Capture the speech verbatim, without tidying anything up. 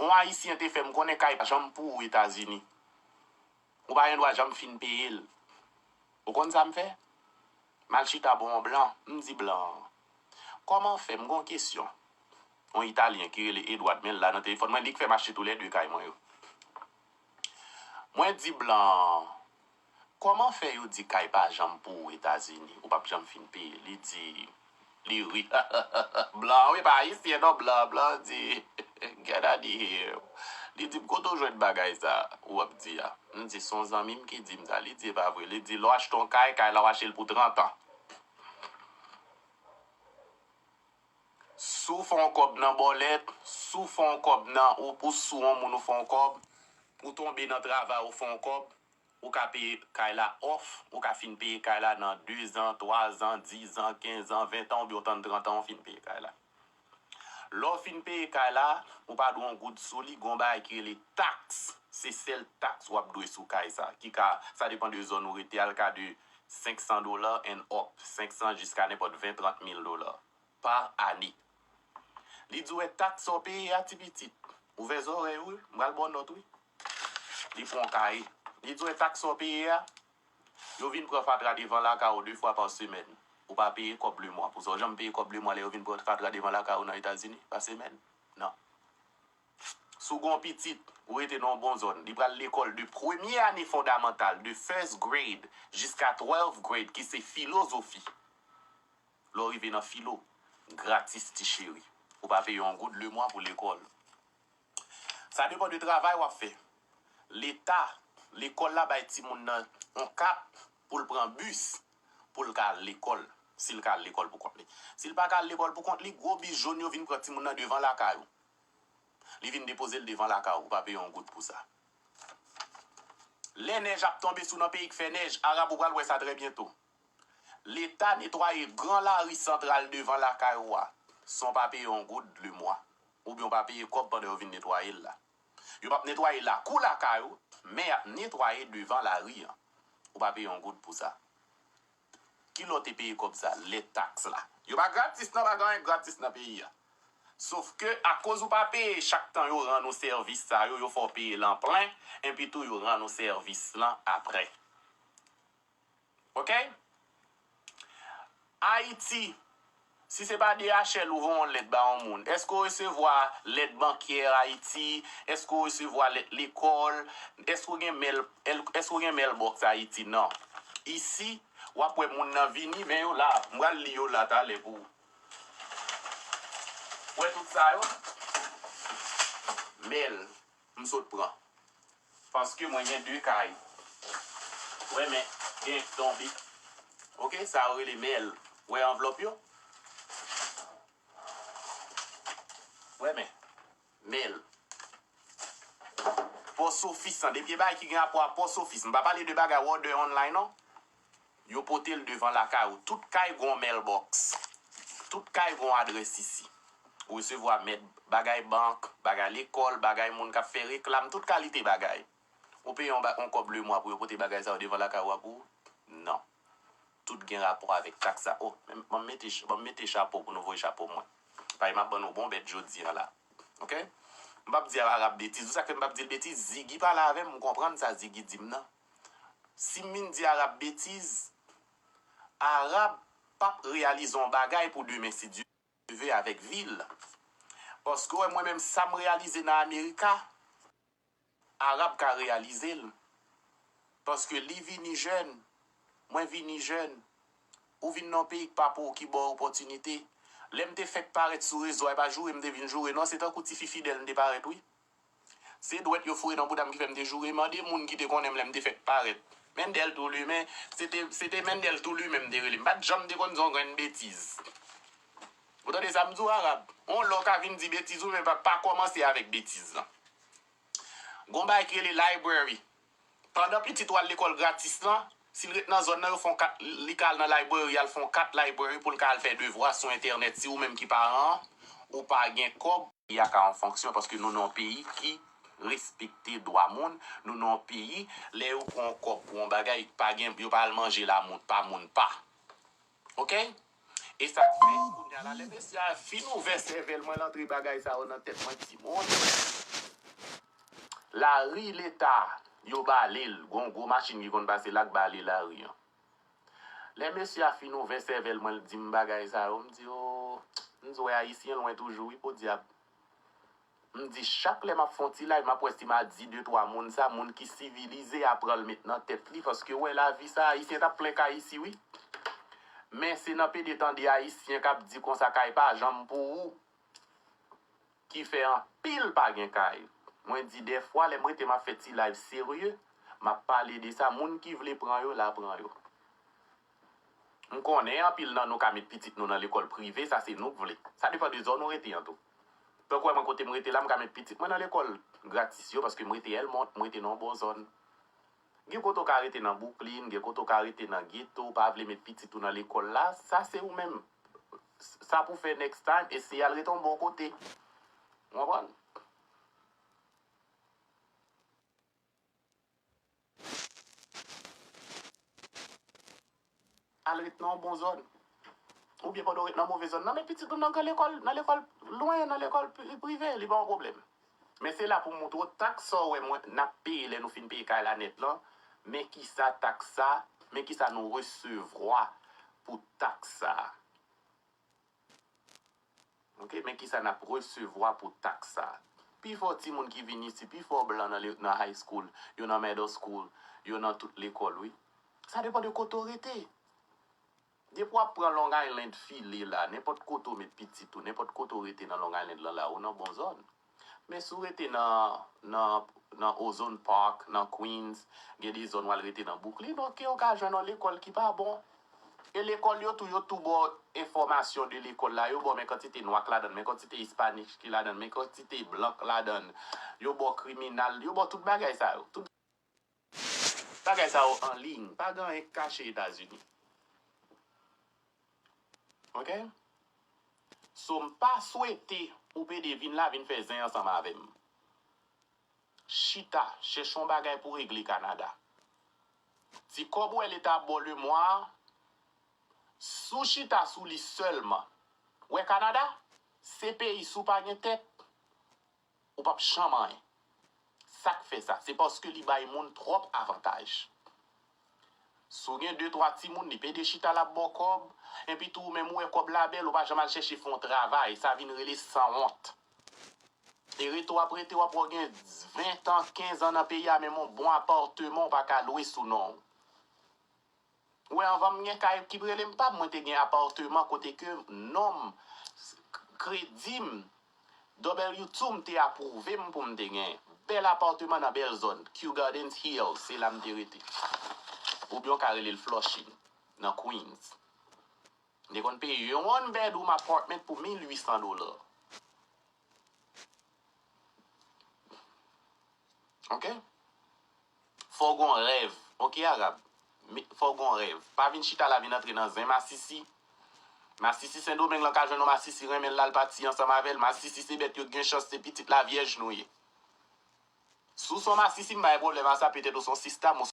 Yon Ayisyen te fè m konnen kay pa janm pou ou Etazini. Ou pa gen dwa janm fin peye l. Ou konn sa m fè? M al chita bò yon blan, m di blan an, "Kòman fè, m gon kesyon." Yon Italyen ki rele Edward, men l la nan telefòn mwen, li k fè m achte toulède kay mwen yo. Mwen di blan an, "Kòman fè yo di kay pa janm pou ou Etazini, ou p ap janm fin peye?" Li di, li ri. Blan, wi, pa ayisyen non, blan, blan di, "Get out of here." Li di m, "Kote w jwenn bagay sa ou ap di a?" M di, "Se yon zanmi m ki di m sa." Li di, "E pa vre." Li di, "Lè w achte yon kay, kay la w achte l pou trant an. Si w fè yon kòb nan bòlèt, si w fè yon kòb nan, ou, ou sou yon moun, ou fè yon kòb, ou tonbe nan travay, ou fè yon kòb, ou ka peye kay la off, ou ka fin peye kay la nan dezan, twazan, dizan, kenzan, ventan, oubyen w tann trant an, ou fin peye kay la. Lè w fin peye kay la, ou pa dwe yon goud sou li, gon bagay ki rele taks. Se sèl taks w ap dwe sou kay sa, ki ka, sa depann de zòn ou rete a, l ka de senk san dola and up, senk san jiska nenpòt ven, trant mil dola pa ane. Li di w, "Wè taks sa w peye a, ti pitit." Ouvè zòrèy ou wi, m pral ba w nòt wi. Li pran yon kaye. Li di w, "Wè taks sa w peye a, yo vin pran fatra devan lakay ou de fwa pa semèn. Ou pa peye kòb lemwa pou sa. Ou janm peye kòb lemwa lè yo vin pran fatra devan lakay ou nan Etazini pa semèn?" Non. Si w gen yon pitit, ou rete nan yon bon zòn, li pral lekòl de premye ane fondamantal, de first grade jiska twelfth grade, ki se filozofi. Lè w rive nan filo, gratis ti cheri. Ou pa peye yon goud lemwa pou lekòl. Sa depann de travay w ap fè. Leta, lekòl la bay timoun nan yon kat pou l pran bis pou l ka al lekòl, si l ka al lekòl pou kont li. Si l pa ka al lekòl pou kont li, gwo bis jòn yo vin pran timoun nan devan lakay ou. Li vin depoze l devan lakay ou, ou pa peye yon goud pou sa. Lè nèj ap tonbe, si w nan peyi k fè nèj, Arab, ou pral wè sa trè byento. Leta netwaye gran lari santral devan lakay ou a, san w pa peye yon goud lemwa, oubyen w pa peye kòb pandan yo vin netwaye l la. Yo p ap netwaye lakou lakay ou, men y ap netwaye devan lari an. Ou pa peye yon goud pou sa. Kilè w te peye kòb sa? Lè taks la. Yo pa gratis non, pa gen anyen gratis nan peyi a. Sof ke akoz ou pa peye chak tan yo rann ou sèvis sa yo, yo fè w peye l an plen, epi tou yo rann ou sèvis lan apre. Oke? Ayiti, si se pa D H L ou voye yon lèt ba yon moun, èske w resevwa lèt bankyè Ayiti? Èske w resevwa lèt lekòl? Èske w gen mail, èske w gen mailbox Ayiti? Non. Isi, w ap wè moun nan vini, men yo la. M pral li yo la talè pou ou. Wè tout sa yo? Mail. M sot pran. Paske mwen gen de kay. Wè men, gen tonbe. Oke, sa yo rele mail. Wè anvlòp yo? Wè men, mail. Post office lan, depi e bagay ki gen rapò a post office. M pa pale de bagay order online non. Yo pote l devan lakay ou. Tout kay gon mailbox. Tout kay gon adrès isi. Ou resevwa mèt bagay bank, bagay lekòl, bagay moun k ap fè reklam, tout kalite bagay. Ou peye yon ba-, yon kòb lemwa pou yo pote bagay sa yo devan lakay ou a pou ou? Non. Tout gen rapò avèk taks sa. Oh, men, ban m mete, ban m mete chapo pou nou voye chapo mwen. Paske m ap ban nou bon bèt jodi a la. Oke? M p ap di Arab betiz. Ou sa k fè m p ap di l betiz? Ziggy pale avè m, m konprann sa Ziggy di m nan. Si m vin di Arab betiz, Arab p ap reyalize yon bagay pou demen, si Dye vle, avèk vi l. Paske w wè mwen menm, sa m reyalize nan Amerika, Arab ka reyalize l. Paske li vini jèn, mwen vini jèn. Ou vin nan yon peyi k pa pou ou, ki ba w opòtinite. Lè m te fèk parèt sou rezo a, e pa joure m te vin joure non, se tankou tifi fidèl m te parèt wi. Se dwèt yo foure nan bouda m ki fè m te joure. Mande moun ki te konnen m lè m te fèk parèt. Mendel tou limen, se te, se te Mendel tou limen m te rele. M pa t janm te konn di yon grenn betiz. Ou tande sa m di w, Arab? On lè w ka vin di betiz wi, men pa, pa kòmanse avèk betiz lan. Gon bagay ki rele library. Pandan pitit ou al lekòl gratis lan, si l ret nan zòn nan, yo fè yon kat, li ka al nan library, al fè yon kat library pou l ka al fè devwa sou entènèt. Si ou menm ki paran an, ou pa gen kòb, peyi a ka yon fonksyon, paske nou nan yon peyi ki respekte dwa moun, nou nan yon peyi, lè yo pran yon kòb pou yon bagay, pa gen, yo pa al manje la moun, pa moun pa. Oke? E sa k fè, kounye a la, lè mesye a fin ouvè sèvèl mwen, l antre bagay sa yo nan tèt mwen, timoun. Lari Leta, yo bale l. Gon gwo machin ki konn pase la k bale lari an. Lè mesye a fin ouvè sèvèl mwen, l di m bagay sa yo, m di, o, m di, w wè Ayisyen lwen toujou, wi, podyab. M di, chak lè m ap fè yon ti live, m ap wè si m a di de twa moun sa, moun ki sivilize a pran l met nan tèt li, paske w wè lavi sa, Ayisyen t ap plen kay isi, wi. Men se nan pede tande Ayisyen k ap di konsa kay pa janm pou ou, ki fè anpil pa gen kay. Mwen di dèfwa, lè m rete m ap fè ti live serye, m ap pale de sa, moun ki vle pran yo, la pran yo. M konnen anpil nan nou ka met pitit nou nan lekòl prive, sa se nou k vle. Sa depann de zòn ou rete an tou. Tankou wè mwen kote m rete la, m ka met pitit mwen nan lekòl gratis yo, paske m rete Elmont, m rete nan yon bon zòn. Gen kote w ka rete nan Brooklyn, gen kote w ka rete nan geto, w pa vle met pitit ou nan lekòl la, sa se ou menm. Sa pou fè next time, eseye al rete yon bon kote. Ou konprann? Al ret nan yon bon zòn. Oubyen pandan w ret nan move zòn nan, men pitit ou nan gran lekòl, nan lekòl lwen, nan lekòl pri- prive, li pa yon pwoblèm. Men se la pou m montre w taks sa w wè mwen n ap peye lè nou fin peye kay la nèt lan, men kisa taks sa, men kisa nou resevwa pou taks sa. Ok, men kisa n ap resevwa pou taks sa. Pifò timoun ki vin isi, pifò blan nan, le- nan high school, yo nan middle school, yo nan tout lekòl, wi. Sa depann de kote w rete. Depi w ap pran Long Island file la, nenpòt kote w met pitit ou, nenpòt kote w rete nan Long Island lan la, ou nan bon zòn. Men si w rete nan, nan, nan Ozone Park, nan Queens, gen de zòn w al rete nan Brooklyn, ok, ou ka jwenn yon lekòl ki pa bon. E lekòl yo tou, yo tou ba w enfòmasyon de lekòl la, yo ba w men kantite nwa k ladan, men kantite Hispanic ki ladan, men kantite blan k ladan, yo ba w kriminal, yo ba w tout bagay sa yo. Tout bagay sa yo an liy, pa gen anyen k kache Etazini. Ok? So, m pa swete ou pede vin la, vin fè zen ansanm avè m. Chita, chèche yon bagay pou regle Kanada. Ti kòb ou wè leta ap ba w lemwa a, si w chita sou li sèlman. Wè Kanada, se peyi si w pa gen tèt, ou p ap janm anyen. Sa k fè sa? Se paske li bay moun twòp avantaj. Si w gen de twa timoun, li pede chita l ap ba w kòb, enpi tou ou menm ou wè kòb la bèl, ou pa janm al chèche fè yon travay, sa vin rele sanwont. E rete w ap rete, w ap wè w gen ven tan, kenz an nan peyi a, menm yon bon apatman ou pa ka lwe sou non w. Ou wè, anvan m gen kay ki rele m pa m, mwen te gen apatman kote ke non m, kredi m, W two m te apwouve m pou m te gen bèl apatman nan bèl zòn. Kew Gardens Hills, se la m te rete. Oubyen w ka rele l Flushing, nan Queens. M te konn peye yon one bedroom apartment pou mil uit san dola. Ok? Fò w gon rèv. Ok, Arab? Fò w gon rèv. Pa vin chita la vin antre nan zen masisi. Masisi Sendomeng lan ka jwenn yon masisi renmen l la l pati ansanm avè l. Masisi se bèt yo gen chans se pitit lavyèj nou ye. Si w se yon masisi, m pa gen pwoblèm a sa, petèt ou se yon sista, m